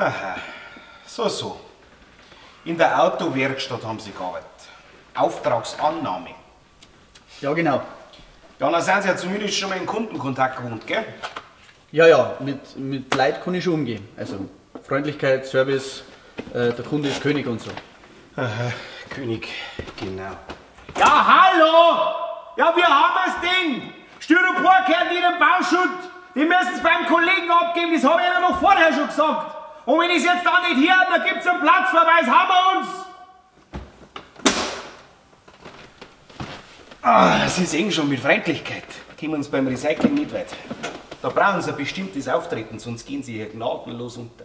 Aha, so, so. In der Autowerkstatt haben Sie gearbeitet. Auftragsannahme. Ja, genau. Ja, dann sind Sie ja zumindest schon mal in Kundenkontakt gewohnt, gell? Ja, ja, mit Leid kann ich schon umgehen. Also Freundlichkeit, Service, der Kunde ist König und so. Aha, König, genau. Ja, hallo! Ja, wir haben das Ding! Styropor gehört nicht im Bauschutt! Die müssen es beim Kollegen abgeben, das habe ich Ihnen noch vorher schon gesagt! Und wenn ich es jetzt da nicht höre, dann gibt's einen Platzverweis, haben wir uns! Ah, Sie sehen schon, mit Freundlichkeit kommen uns beim Recycling nicht weit. Da brauchen Sie ein bestimmtes Auftreten, sonst gehen Sie hier gnadenlos unter.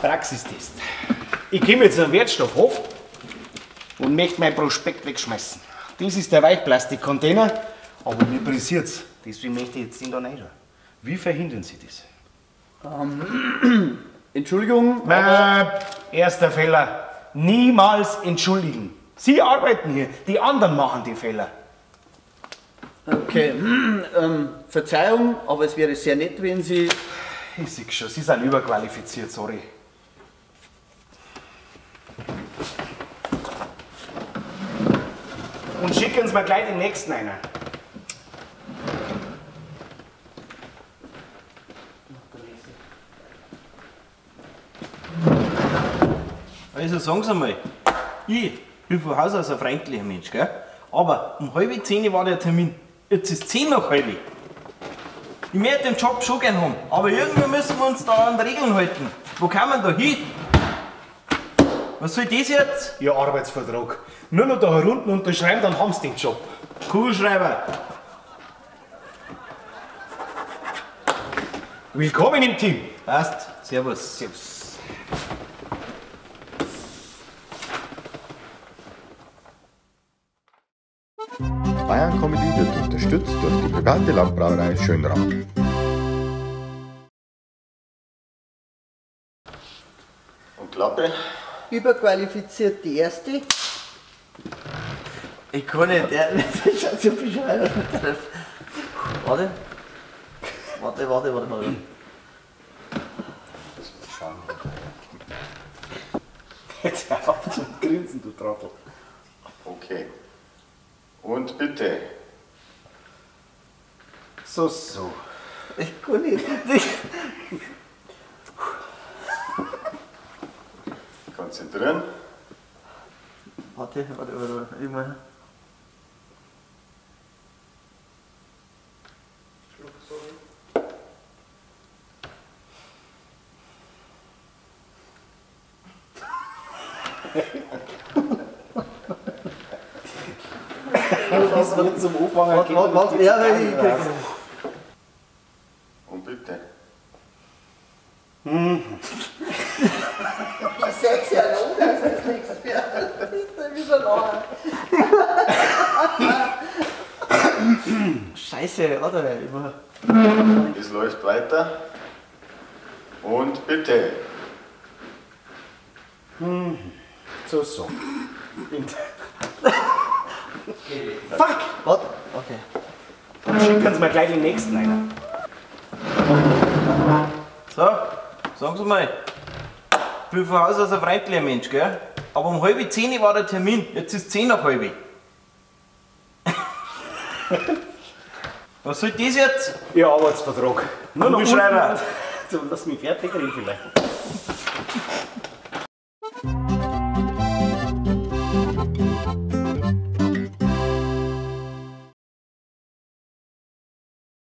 Praxistest. Ich komme jetzt an den Wertstoffhof und möchte mein Prospekt wegschmeißen. Das ist der Weichplastikcontainer, aber mir pressiert's. Deswegen möchte ich jetzt den da rein. Wie verhindern Sie das? Entschuldigung, aber erster Fehler. Niemals entschuldigen. Sie arbeiten hier, die anderen machen die Fehler. Okay, Verzeihung, aber es wäre sehr nett, wenn Sie... Ich sehe schon, Sie sind überqualifiziert, sorry. Und schicken Sie mir gleich den nächsten einer. Also sagen Sie mal, ich bin von Haus aus ein freundlicher Mensch, gell? Aber um 9:30 war der Termin. Jetzt ist 9:10. Ich möchte den Job schon gern haben, aber irgendwie müssen wir uns da an Regeln halten. Wo kann man da hin? Was soll das jetzt? Ihr Arbeitsvertrag. Nur noch da herunten unterschreiben, dann haben Sie den Job. Kugelschreiber. Willkommen im Team. Passt. Servus. Servus. Bayern Comedy wird unterstützt durch die private Landbrauerei Schönram. Und Klappe? Überqualifiziert die erste. Ich kann nicht, das schaut so bescheuert aus. Warte. Warte, warte, warte mal. Jetzt hör auf zum Grinsen, du Trottel. Okay. Und bitte. So, so. Ich kann nicht. Konzentrieren. Warte, warte, warte, immer. Das wird zum Anfang warte, ja, ich krieg's. Und bitte. Ich sag's ja noch, das ist nichts mehr. Das ist wieder lachen. Scheiße, warte, immer. Es läuft weiter. Und bitte. So, so. Fuck! Warte, okay. Dann schicken Sie mir gleich den nächsten einer. So, sagen Sie mal. Ich bin von Haus aus ein freundlicher Mensch, gell? Aber um 9:30 war der Termin, jetzt ist 9:10. Was soll das jetzt? Ihr Arbeitsvertrag. Nur noch Kugelschreiber. So, lass mich fertig reden vielleicht.